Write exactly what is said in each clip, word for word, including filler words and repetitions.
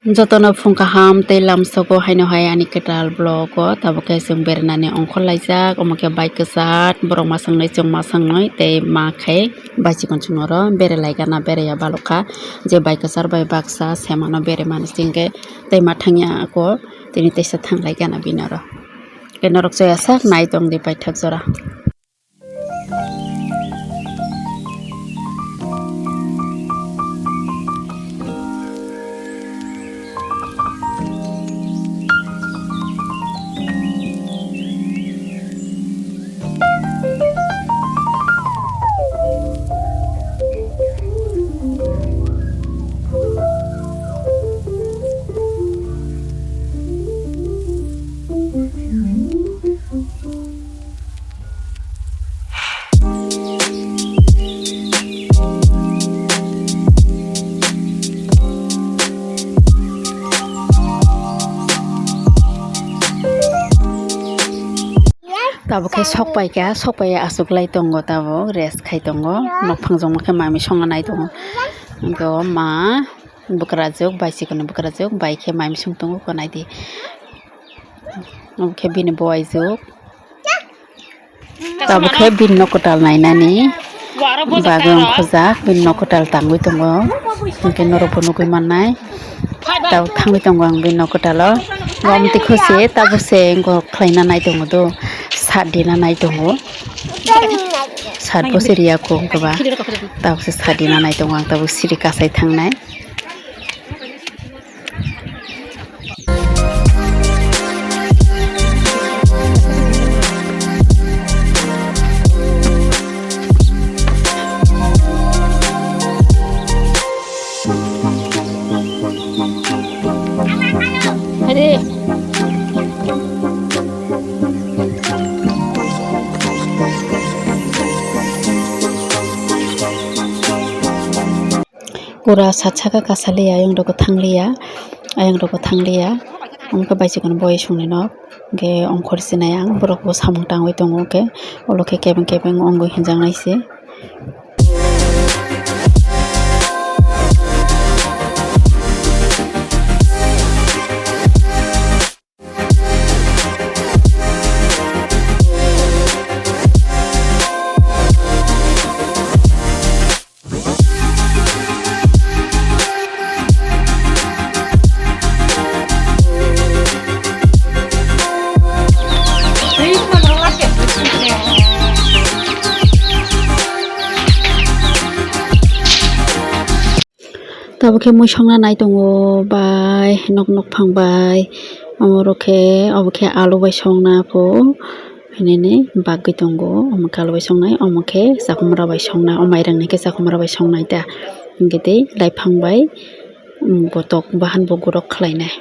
Jotono phung kaham tei lamsogo haino hai ani kwtal vlog o, tabuk khe chwng berainani ongkhor laijak, omo khe bike kwchar, borok masang nwi chwng masang nwi tei ma khe bai chikon chwng oro berai lai gana, beraiya balok kha je bike kwchar bai baksa se mano berai mani chwng khe tei ma thangya ako tini teisa thang lai gana bini oro. Khe norok chaya sak nai tong di paithak jora. Tabuk khe sok pai kha, sok pai ya, aswk lai tongo, tabuk rest khai tongo, nok phang jongma khe mami songna nai tongo. Hwnkhe o ma bwkrajwk, bai sikon ni bwkrajwk, bai khe mami song tongo, khe nai di. Omo khe bini bowai juk. Tabuk khe bini nok kwtal nainani bagwi ongkhorjak, bini nok kwtal tangwi tongo. Hwnkhe norokbo nugwi mannai. Tabuk thangwi tongo ang bini nok kwtalo. Gom twi khusi tabuk se wngkha khlaina nai tongo do. Sat dina nai tongo. Sat bo se riya kho wngkha ba. Tabuk se sat dina nai tongo ang, tabuk siri kasai thangnai. Pura sat saka kasaliya, ayang rok bo thangliya, ayang rok bo thangliya. Omo khe bai chikon boi songni nok, hwnkhe ongkhor sinai ang, borok bo samung tangwi tongo, hwnkhe ulo khe kebeng kebeng ongwi hinjaknai se. Tabuk khe mui songna nai tongo bai, nok, nok phang bai. Omo rok khe, obo khe alu bai songna pho hinui bagwi tongo. Omo khe alu bai songnai, omo khe chakhumra bai songnai, o mairang ni khe chakhumra bai songnai ta. Hwnkhe tei laiphang bai, um, kotok bahan bo gorok khlainai.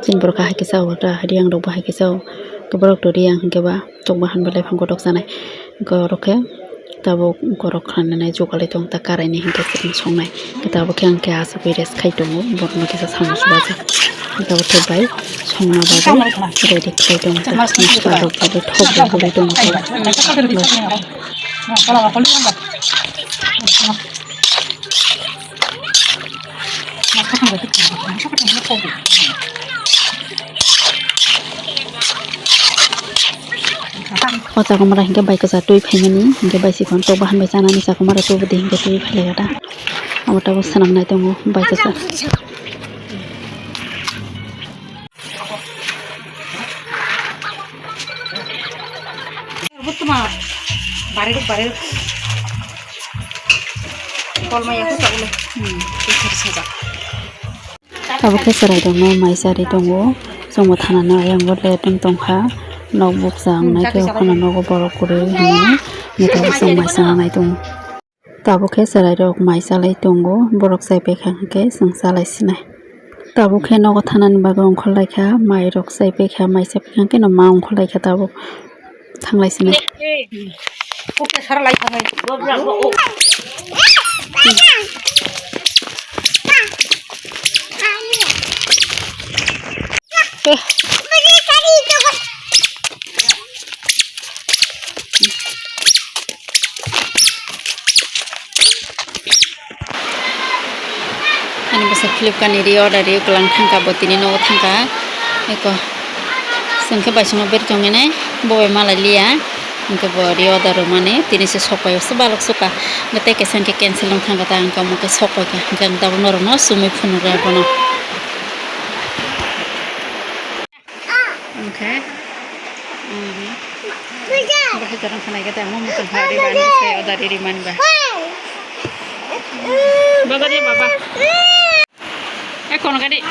Chini borok kahai khe chao ta, riyang rok bo hai khe chao. Borok to riyang hinkhe ba tok bahan belai phang kotok chanai. Hinkhe oro khe tabuk borok khanani jugalai tong ta, karaini hinkhe chwng songnai. Tabuk khe ang khe asugwi rest khai tongo, borok no kisa samung subajak. Tabuk khe bai songna bagwi ready khai tongo ta. Borok tabuk thok rok bwlwi tongo. O chakhumra hinkhe bai kwchar twi phaimani, hinkhe bai sikon tok bahan bai chanani chakhumra tubudi hinkhe twi phailaiya da. Abo tabuk swnamnai tongo bai kwchar. Tabuk khe chwrairokno mai charwi tongo. Chwngbo thanani ayang bo let wng tongkha. Nok bukcha wngnai khe okhorno nogo borok kwrwi hinwi tabuk chwng mai chana nai tongo. Tabuk khe chwrairok mai chalai tongo, borok chaipaikha hwnkhe chwng chalai sinai. Tabuk khe nogo thanani bagwi ongkhorlaikha, mairok chaipaikha, mai chaipaikha hwnkhe no ma ongkhorlaikha tabuk thanglai sinai. Ani bwsa Flipkart ni ri order ri kwlang thangkha, bo tini nogo thangkha. Eko, chwng khe bai songma berwi tongmani, bo bai malai liya. Hwnkhe bo ri order rwmani tini se sok pai o, se balok sukha. Hwnkhe tei kaisa hwnkhe cancel wng thangkha ta, hwnkhe omo khe sok pai kha. Hwnkhe ang tabuk norokno chumui phunukgwi abono. Hwnkhe, um, bahai jorang khanai khe tamo muchung kha ri mani se order ri mani ba. Baba de baba. Eh, kono gadi.